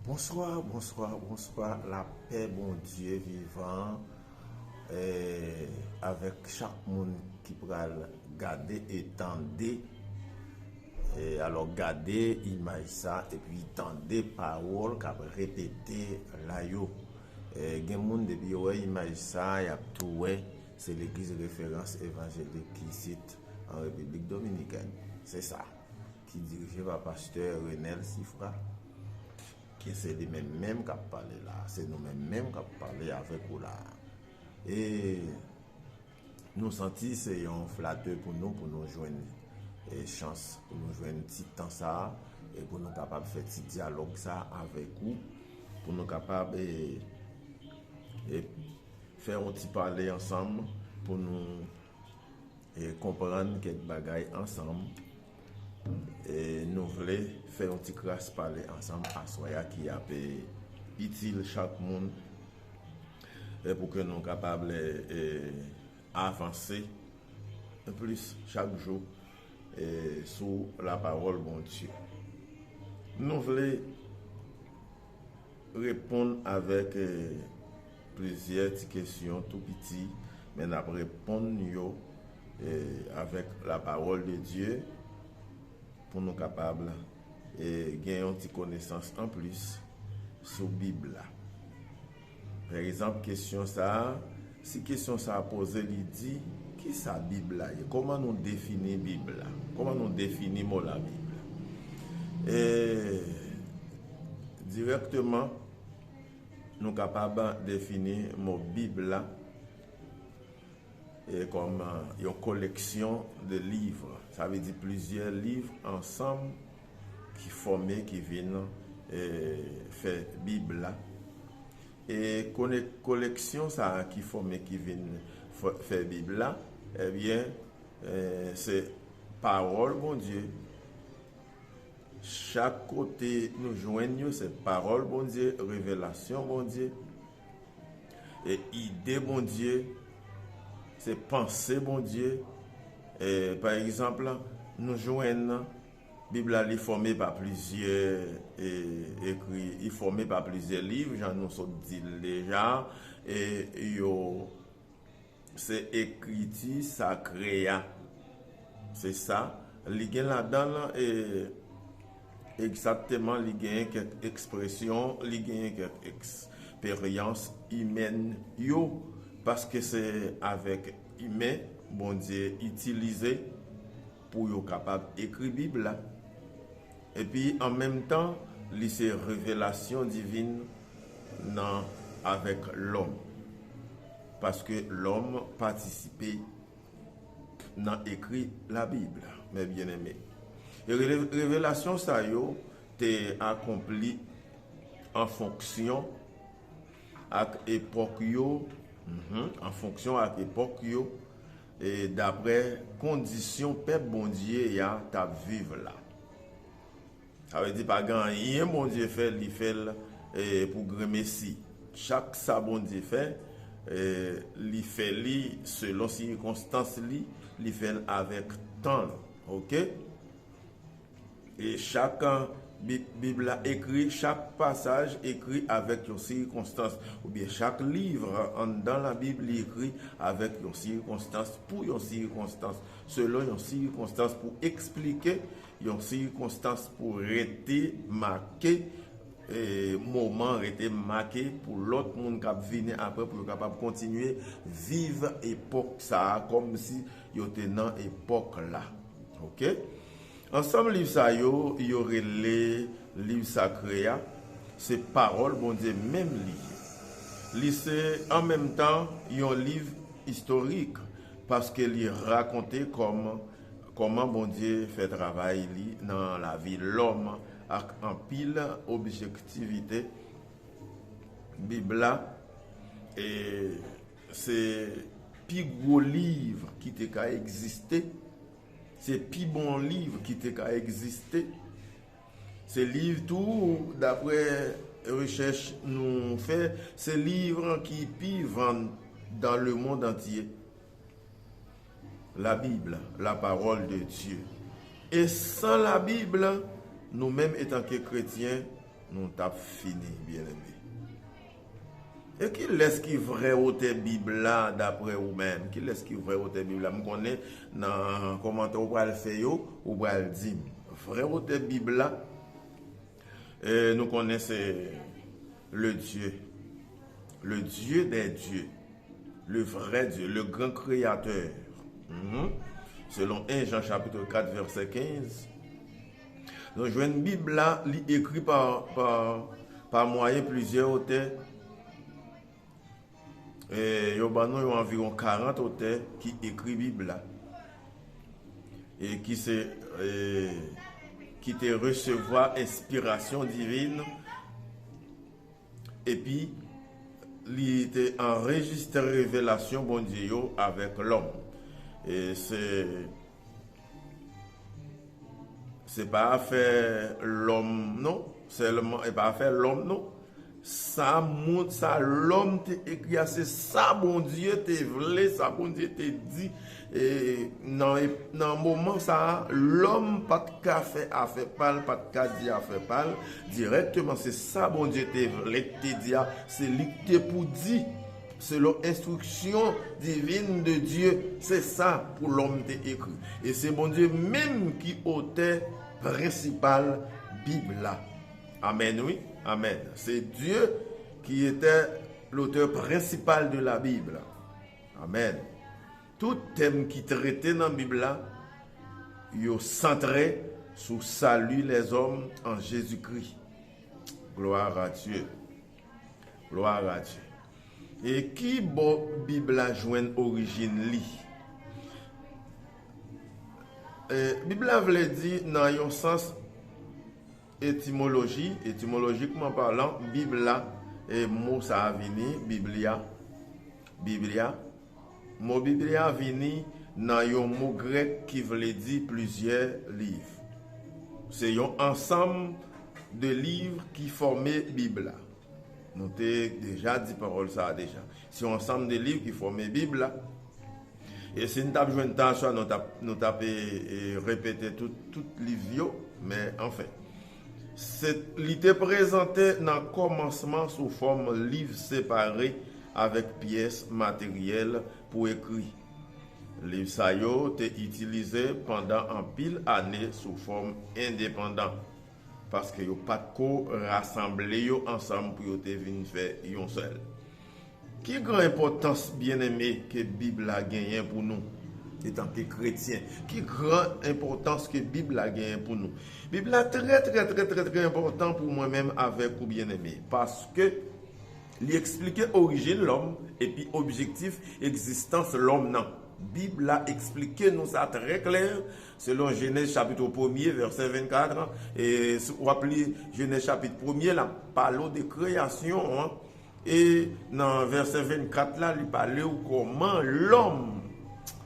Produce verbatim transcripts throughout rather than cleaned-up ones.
Bonswa, bonswa, bonswa, lapè Bondye vivan, eh, avèk chak moun ki pral gade e tande, eh, alò gade imaj sa, epi tande pawòl k ap repete la yo. Eh, gen moun depi yo wè imaj sa, y ap tou wè se Legliz Referans Evanjelik isit an Repiblik Dominikèn. Se sa. Ki dirije pa pastè Renel Sifra, ke se li menm menm k ap pale la, se nou menm menm k ap pale avèk ou la. E nou santi se yon flatè pou nou, pou nou jwenn, e, chans, pou nou jwenn ti tan sa a, e pou nou kapab fè ti dyalòg sa a avèk ou, pou nou kapab, e, e, fè yon ti pale ansanm, pou nou e konprann kèk bagay ansanm. E nou vle fè yon ti kras pale ansanm aswè a ki ap, e, itil chak moun, e pou ke nou kapab, e, e, avanse plis chak jou, e, sou lapawòl Bondye. Nou vle reponn avèk, eh, plizyè ti kesyon tou piti, men n ap reponn yo, eh, avèk lapawòl de Dye pou nou kapab, eh, gen yon ti konesans anplis sou Bib la. Pa egzanp, kesyon sa a, si kesyon sa a poze, li di, ki sa Bib la ye? Kòman nou defini Bib la? Kòman nou defini mo la Bib la? E, dirèkteman, nou kapab defini mo Bib la, e, kòm, e, yon koleksyon de liv. Sa vle di plizyè liv ansanm ki fòme, ki vin, e, fè Bib la. E kone-, koleksyon sa a ki fòme, ki vin fò-, fè Bib la, ebyen, e, se pawòl Bondye. Chak kote nou jwenn yo, se pawòl Bondye, revelasyon Bondye, e ide Bondye, se panse Bondye. E, pa egzanp, nou jwenn Bib la, li fòme pa plizyè, e, ekri, li fòme pa plizyè liv, jan nou sot di l deja, e yo, se ekriti sakre a. Se sa, li gen ladan l, e, egzakteman, li genyen kèk ekspresyon, li genyen kèk eksperyans imèn yo, paske se avèk imen Bondye itilize pou yo kapab ekri Bib la. Epi, an menm tan, li se revelasyon divin nan avèk lòm. Paske lòm patisipe nan ekri Labib, mes bien-aimés. E rele-, revelasyon sa yo te akonpli an fonksyon ak epòk yo, mhm, an fonksyon ak epòk yo, e daprè kondisyon pèp Bondye a t ap viv la. Sa vle di, pa gen anyen Bondye fè, li fè l, e, pou grenmesi. Chak sa Bondye fè, e, li fè li selon sikonstans li, li fè l avèk tan l. Oke? E chak, e, Bib, Bib la ekri, chak pasaj ekri avèk yon sikonstans, oubyen chak liv anndan Labib li ekri avèk yon sikonstans, pou yon sikonstans, selon yon sikonstans, pou eksplike yon sikonstans, pou rete make, e, moman, rete make pou lòt moun k ap vini apre, pou yo kapab kontinye viv epòk sa a, kòmsi yo te nan epòk la. Oke? Ansanm liv sa yo, yo rele liv sakre a, se pawòl Bondye menm li ye. Li se, an menm tan, yon liv istorik, paske li rakonte kòm, kòman Bondye fè travay li nan lavi lòm ak anpil objektivite. Bib la, e, se pi gwo liv ki te ka egziste, se pi bon liv ki te ka egziste. Se liv tou, daprè rechèch nou fè, se liv ki pi vann dans le monde entier. La Bible, la parole de Dieu. E san Labib, nou menm etanke kretyen, Nou t ap fini, byeneme. E kilès ki vrè otè Bib la, dapre ou menm? Kilès ki vrè otè Bib la? M konnen nan kòmantè ou pral fè yo, ou pral di m. Vrè otè Bib la, e, nou konnen se le Dieu, le Dieu des dieux, le vrai Dieu, le grand créateur. Mhm. Selon en Jan chapit kat vèsè kenz, nou jwenn Bib la, li ekri pa, pa, pa mwayen plizyè otè. E, yo ban nou yon anviwon karant otè ki ekri Bib la. E ki se, e, ki te resevwa enspirasyon divin, epi li te anrejistre revelasyon Bondye yo avèk lòm. E se, se pa afè lòm, non. Sèlman, e pa afè lòm, non. Sa moun, sa lòm te ekri a, se sa Bondye te vle, sa Bondye te di. E nan, nan moman sa a, lòm pa t ka fè afè pa l, pa t ka di afè pa l dirèkteman. Se sa Bondye te vle, te di a, se li k te pou di, selon enstriksyon divin de Dye, se sa pou lòm te ekri. E se Bondye menm ki otè prensipal Bib la. Amèn, wi. Amèn. Se Dieu qui était l'auteur principal de la Bible. Amèn. Tout tèm ki trete nan Bib la, yo santre sou sali lèzòm an Jezikri. Gloire à Dieu. Gloire à Dieu. E ki bò Bib la jwenn orijin li? E, Bib la vle di, nan yon sans, etimoloji, etimolojikman palan, Bib la, e mo sa a vini, Biblia, Biblia. Mo Biblia vini nan yon mo grèk ki vle di plizyè liv. Se yon ansanm de liv ki fòme Bib la. Nou te deja di pawòl sa a deja. Se yon ansanm de liv ki fòme Bib la. E si n t ap jwenn tan, swa nou t ap, nou t ap, e, e, repete tout, tout liv yo, men anfen. Se, li te prezante nan kòmansman sou fòm liv separe avèk pyès materyèl pou ekri. Liv sa yo te itilize pandan anpil ane sou fòm endepandan, paske yo pa t ko rasanble yo ansanm pou yo te vin fè yon sèl. Ki gran enpòtans, byeneme, ke Bib la genyen pou nou, etanke kretyen? Ki gran enpòtans ke Bib la genyen pou nou? Bib la trè, trè, trè, trè, trè enpòtan pou mwen menm avèk ou, byeneme, paske li eksplike orijin lòm epi objektif egzistans lòm nan. Bib la eksplike nou sa trè klè, selon Jenèz chapit premye, vèsè vennkat, e si w ap li Jenèz chapit premye la, pale w de kreyasyon an, e nan vèsè vennkat la, li pale w kòman lòm,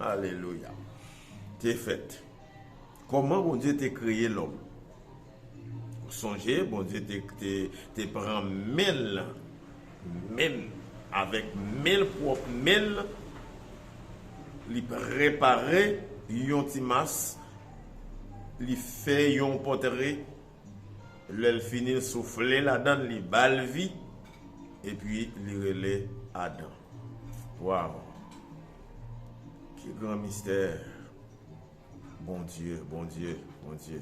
alelouya, te fèt. Kòman Bondye te kreye lòm? Sonje, Bondye te, te, te pran men l, men l, avèk men l, pwòp men l, li prepare yon ti mas, li fè yon pòtre, lè l fini, l soufle ladan l, li ba l vi, epi li rele Adan. Waw! Ki gran mistè! Bondye, Bondye, Bondye,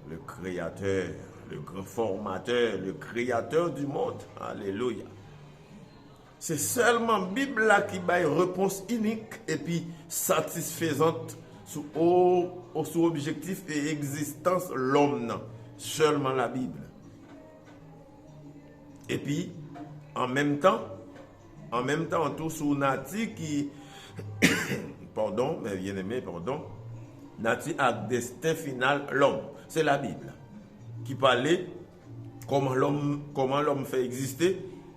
le créateur, le grand formateur, le créateur du monde. Alelouya. Se sèlman Bib la ki bay repons inik epi satisfezant sou, o, sou objektif e egzistans lòm nan. Sèlman Labib. Epi, an menm tan, an menm tan tou sou nati ki, padon, men byeneme, padon, nati ak desten final lòm. Se Labib la ki pale kòman lòm, kòman lòm fè egziste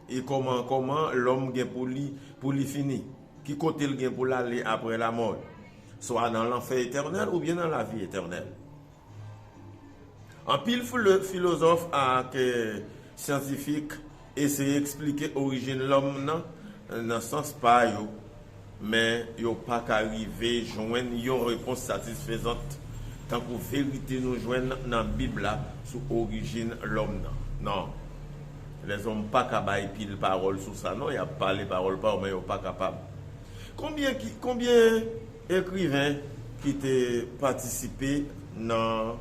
e kòman, kòman lòm gen pou li, pou li fini. Ki kote l gen pou l ale apre lamò l? Swa nan lanfè etènèl oubyen nan lavi etènèl. Anpil filo-, filozòf ak, eh, syantifik eseye eksplike orijin lòm nan, nan sans pa yo, men yo pa ka rive jwenn yon repons satisfezant, tankou verite nou jwenn nan Bib la sou orijin lòm nan. Non. Lèzòm pa ka bay pil pawòl sou sa, non. Y ap pale pawòl pa yo, men yo pa kapab. Konbyen, ki, konbyen ekriven ki te patisipe nan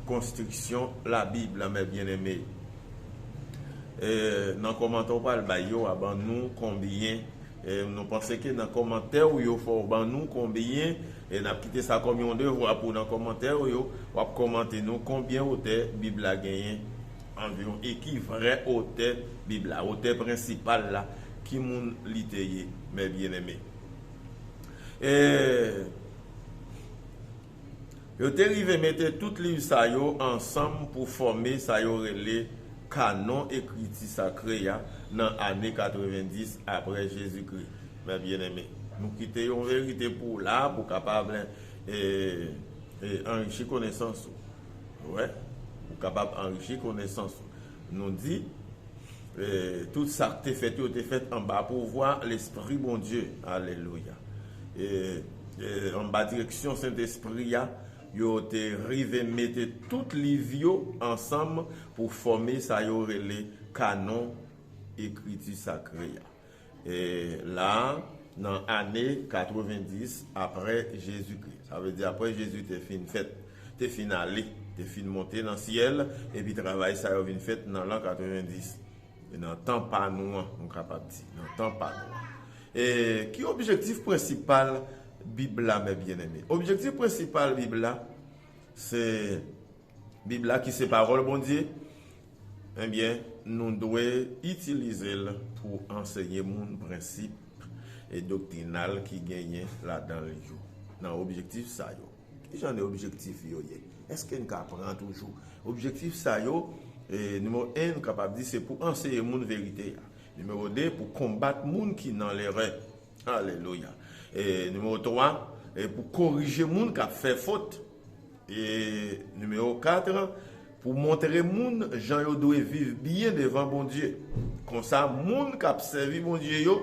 konstriksyon Labib la, mè byeneme? E, nan kòmantè w pral bay yo, a ban nou konbyen. E, nou panse ke nan kòmantè w yo, fò w ban nou konbyen. E n ap kite sa kòm yon devwa pou nan kòmantè w yo, w ap kòmante nou konbyen otè Bib la genyen. Anviwon, e ki vrè otè Bib la, otè prensipal la, ki moun li te ye, mè byeneme? E, yo te rive mete tout liv sa yo ansanm pou fòme sa yo rele kanon ekriti sakre a nan ane katrevendis apre Jezikri. Mè byeneme, nou kite yon verite pou w la, pou w kapab, e, e, anrichi konesans ou. Wè, pou w kapab anrichi konesans ou. Nou di, e, tout sa k te fèt yo te fèt anba pouvwa Lespri Bondye. Alelouya. E, e, anba direksyon Sentespri a, yo te rive mete tout liv yo ansanm pou fòme sa yo rele kanon ekriti sakre a. E, la, nan ane katrevendis apre Jezikri. Sa vle di apre Jezi te fin fèt, te fin ale, te fin monte nan syèl, epi travay sa yo vin fèt nan lan katrevendis. E nan tan pa nou an, nou kapab di, nan tan pa nou an. E ki objektif prensipal Bib la, mè byeneme? Objektif prensipal Bib la, se Bib la ki se pawòl Bondye, ebyen, nou dwe itilize l pou anseye moun prensip e doktrinal ki genyen ladan l yo, nan objektif sa yo. Ki jan de objektif yo ye? Èske n ka pran toujou objektif sa yo? E, nimewo en, nou kapab di se pou anseye moun verite a. Nimewo de, pou konbat moun ki nan lerè. Alelouya. E, nimewo twa, e, pou korije moun k ap fè fot. E, nimewo kat, pou montre moun jan yo dwe viv byen devan Bondye. Konsa, moun k ap sèvi Bondye yo,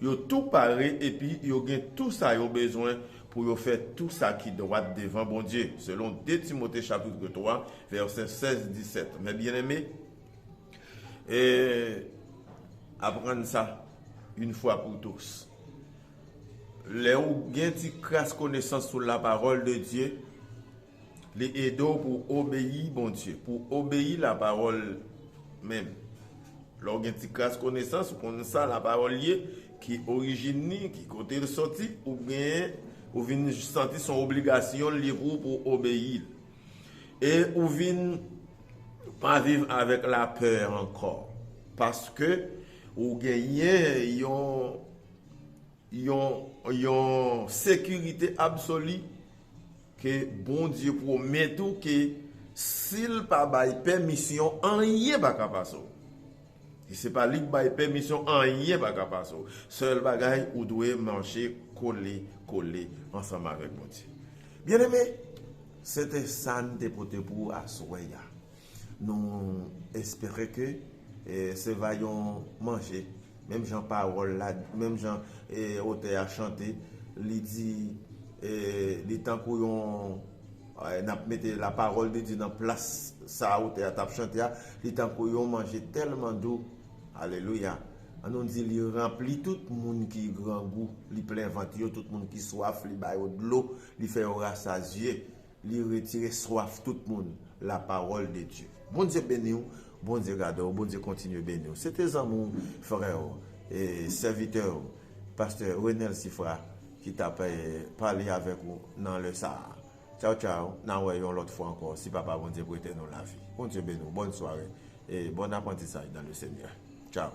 yo tou pare epi yo gen tou sa yo bezwen pou yo fè tou sa ki dwat devan Bondye, selon de Timote chapit twa, vèsè sèz, disèt. Mè byeneme, e, aprann sa, yon fwa pou tous. Lè ou gen ti kras konesans sou la parole de Dieu, li ede w pou obeyi Bondye, pou obeyi la parole menm. Lè w gen ti kras konesans, ou konn sa la parole ye, ki orijin li, ki kote l soti, ou gen, ou vin santi se yon obligasyon li pou ou pou w obeyi l. E ou vin pa viv avèk lapè ankò. Paske ou genyen yon, yon, yon sekirite absoli ke Bondye pwomèt ou ke si l pa bay pèmisyon, anyen pa ka pase w. E se pa li k bay pèmisyon, anyen pa ka pase w. Sèl bagay, ou dwe mache kole, kole ansanm avèk Bondye. Byeneme, se te sa n te pote pou ou aswè a. Nou espere ke, e, se va yon manje, menm jan pawòl la, menm jan, e, otè a chante, li di, e, li tankou yon, e, n ap mete la parole de Dieu nan plas sa otè a t ap chante a, li tankou yon manje tèlman dou. Alelouya. An nou di li ranpli tout moun ki grangou, li plen vant yo, tout moun ki swaf, li ba yo dlo, li fè yo rasazye. Li retire swaf tout moun. La parole de Dieu. Bondye beni w, Bondye gade w, Bondye kontinye beni w. Se te zanmi w, frè w, e sèvitè w, pastè Renel Sifra, ki t ap, e, pale avèk ou nan lè sa a. Tchaw, tchaw, n a wè yon lòt fwa ankò, si Papa Bondye prete nou lavi. Bondye beni w, bòn sware, e bòn aprantisaj dans le Seigneur. Tchaw.